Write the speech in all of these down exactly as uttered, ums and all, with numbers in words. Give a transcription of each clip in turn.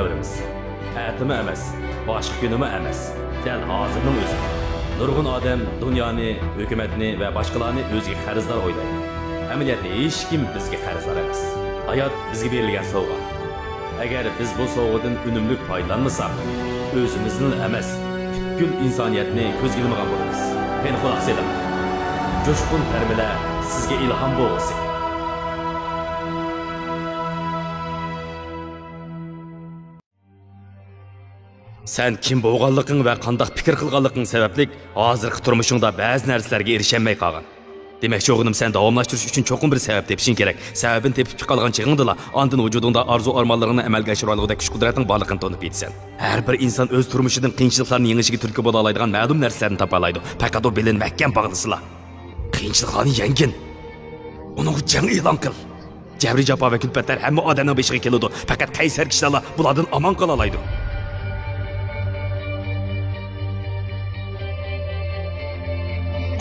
ئەتىمۇ ئەمەس، باشقا كۈنىمۇ ئەمەس، دەل ھازىرنىڭ ئۆزى. نۇرغۇن ئادەم دۇنيانى، ھۆكۈمەتنى ۋە باشقىلارنى ئۆزىگە قەرزدار ئويلايدۇ. ئەمەلىيەتتە ھېچكىم بىزگە قەرزدار ئەمەس. ھايات بىزگە بېرىلگەن سوۋغا. ئەگەر بىز بۇ سوۋغىدىن ئۈنۈملۈك پايدىلانمىساق، ئۆزىمىزنىلا ئەمەس، پۈتكۈل ئىنسانىيەتنى كۆزگە ئىلمىغان بولىمىز. قېنى، قۇلاق سېلىڭ. جۇشقۇن تەرمىلەر سىزگە ئىلھام بولغۇسى. سەن كىم بولغانلىقىڭ ۋە قانداق پىكىر قىلغانلىقىڭ سەۋەبلىك ھازىرقى تۇرمۇشۇڭدا بەزى نەرسىلەرگە ئېرىشەلمەي قالغان. دېمەكچى بولغىنىم، سەن داۋاملاشتۇرۇش ئۈچۈن چوقۇم بىر سەۋەب تېپىشىڭ كېرەك. سەۋەبىنى تېپىپ چىقالىغان چېغىڭدىلا، ئاندىن ۋۇجۇدۇڭدا ئارزۇ-ئارمانلىرىڭنى ئەمەلگە ئاشۇرالايدىغۇدەك كۈچ-قۇدرەتنىڭ بارلىقىنى تونۇپ يېتىسەن. ھەر بىر ئىنسان ئۆز تۇرمۇشىدىن قىيىنچىلىقلارنى يېڭىشىگە تۈرتكە بولالايدىغان مەلۇم نەرسىلەرنى تاپالايدۇ. پەقەت ئۇ بېلىنى مەھكەم باغلىسىلا. قىيىنچىلىقلارنى يەڭگىن. ئۇنىڭغا جەڭ ئېلان قىل. جەبرى-جاپا ۋە كۈلپەتلەر ھەممە ئادەمنىڭ بېشىغا كېلىدۇ. پەقەت قەيسەر كىشىلەرلا بۇلاردىن ئامان قالالايدۇ.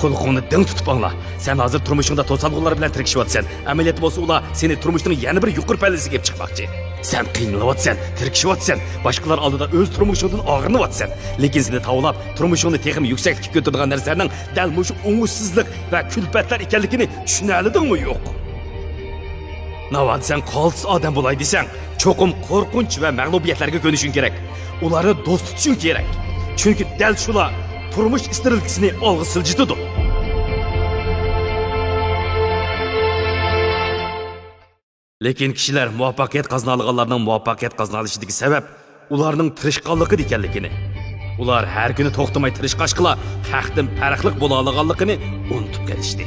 قۇلىقىڭنى دىڭ تۇتۇپ ئاڭلا. سەن ھازىر تۇرمۇشۇڭدا توسالغۇلار بىلەن تىركىشىۋاتىسەن. ئەمەلىيەتتە بولسا ئۇلار سېنى تۇرمۇشنىڭ يەنە بىر يۇقىرى پەللىسىگە ئېلىپ چىقماقچى. سەن قىينىلىۋاتىسەن، تىركىشىۋاتىسەن، باشقىلار ئالدىدا ئۆز تۇرمۇشۇڭدىن ئاغرىنىۋاتىسەن. لېكىن سېنى تاۋلاپ، تۇرمۇشۇڭنى تېخىمۇ يۈكسەكلىككە كۆتۈرىدىغان نەرسىلەرنىڭ دەل مۇشۇ ئوڭۇشسىزلىق ۋە كۈلپەتلەر ئىكەنلىكىنى چۈشىنەلىدىڭمۇ يوق؟ ناۋادا سەن قالتىس ئادەم بولاي دېسەڭ، چوقۇم قورقۇنچ ۋە مەغلۇبىيەتلەرگە كۆنۈشۈڭ كېرەك. ئۇلارنى دوست تۇتۇشۇڭ كېرەك. چۈنكى دەل شۇلار تۇرمۇش ئىستىرېلكىسىنى ئالغا سىلجىتىدۇ. لېكىن كىشىلەر مۇۋەپپەقىيەت قازىنالىغانلارنىڭ مۇۋەپپەقىيەت قازىنالىشىدىكى سەۋەب ئۇلارنىڭ تىرىشقانلىقىدا ئىكەنلىكىنى، ئۇلار ھەر كۈنى توختىماي تىرىشقاچقىلا خەقتىن پەرقلىق بولالىغانلىقىنى ئۇنتۇپ قېلىشتى.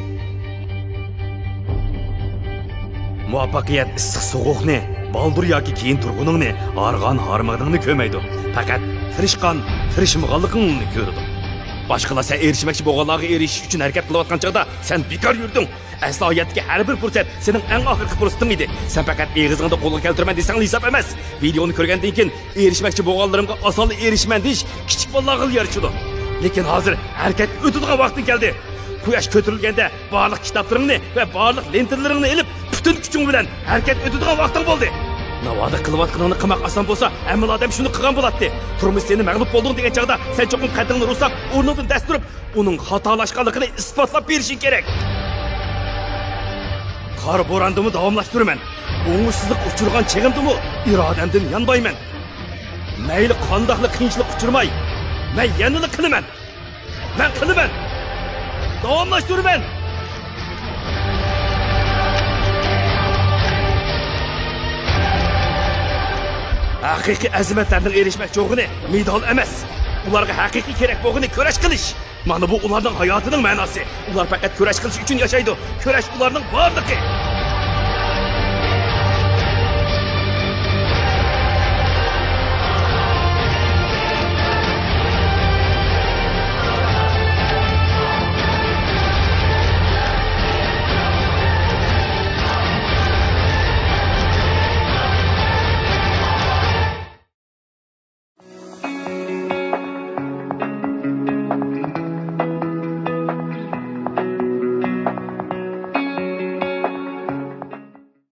مۇۋەپپەقىيەت ئىسسىق سوغۇقنى، بالدۇر ياكى كېيىن تۇرغىنىڭنى، ھارغان ھارمىغىنىڭنى كۆرمەيدۇ. پەقەت تىرىشقان، تىرىشمىغانلىقىڭنى كۆرىدۇ. باشقىلار سەن ئېرىشمەكچى بولغانلارغا ئېرىشىش ئۈچۈن ھەرىكەت قىلىۋاتقان چاغدا سەن بىكار يۈردۈڭ. ئەسلى ھاياتتىكى ھەر بىر پۇرسەت سېنىڭ ئەڭ ئاخىرقى پۇرسىتىڭ ئىدى. سەن پەقەت ئېغىزىڭدا قولغا كەلتۈرىمەن دېسەڭلا ھېساب ئەمەس. ۋىدېئونى كۆرگەندىن كېيىن ئېرىشمەكچى بولغانلىرىمغا ئاسانلا ئېرىشىمەن دېيىش كىچىك بالىلارغىلا يارىشىدۇ. لېكىن ھازىر ھەرىكەتكە ئۆتىدىغان ۋاقتىڭ كەلدى. قۇياش كۆتۈرۈلگەندە بارلىق كىتابلىرىڭنى ۋە بارلىق لېنتىلىرىڭنى ئېلىپ، پۈتۈن كۈچۈڭ بىلەن ھەرىكەتكە ئۆتىدىغان ۋاقتىڭ بولدى. ناۋادا قىلىۋاتقىنىڭنى قىلماق ئاسان بولسا، ھەممىلا ئادەم شۇنى قىلغان بولاتتى. تۇرمۇش سېنى مەغلۇپ بولدۇڭ دېگەن چاغدا، سەن چوقۇم قەددىڭنى رۇسلاپ، ئورنۇڭدىن دەس تۇرۇپ، ئۇنىڭ خاتالاشقانلىقىنى ئىسپاتلاپ بېرىشىڭ كېرەك. قار بوراندىمۇ داۋاملاشتۇرىمەن. ئوڭۇشسىزلىققا ئۇچرىغان چېغىمدىمۇ ئىرادەمدىن يانمايمەن. مەيلى قانداقلا قىيىنچىلىق ئۇچرىماي، مەن يەنىلا قىلىمەن. مەن قىلىمەن. داۋاملاشتۇرىمەن. ھەقىقىي ئەزىمەتلەرنىڭ ئېرىشمەكچى بولغىنى مېدال ئەمەس. ئۇلارغا ھەقىقىي كېرەك بولغىنى كۈرەش قىلىش. مانا بۇ ئۇلارنىڭ ھاياتىنىڭ مەناسى. ئۇلار پەقەت كۈرەش قىلىش ئۈچۈن ياشايدۇ. كۈرەش ئۇلارنىڭ بارلىقى.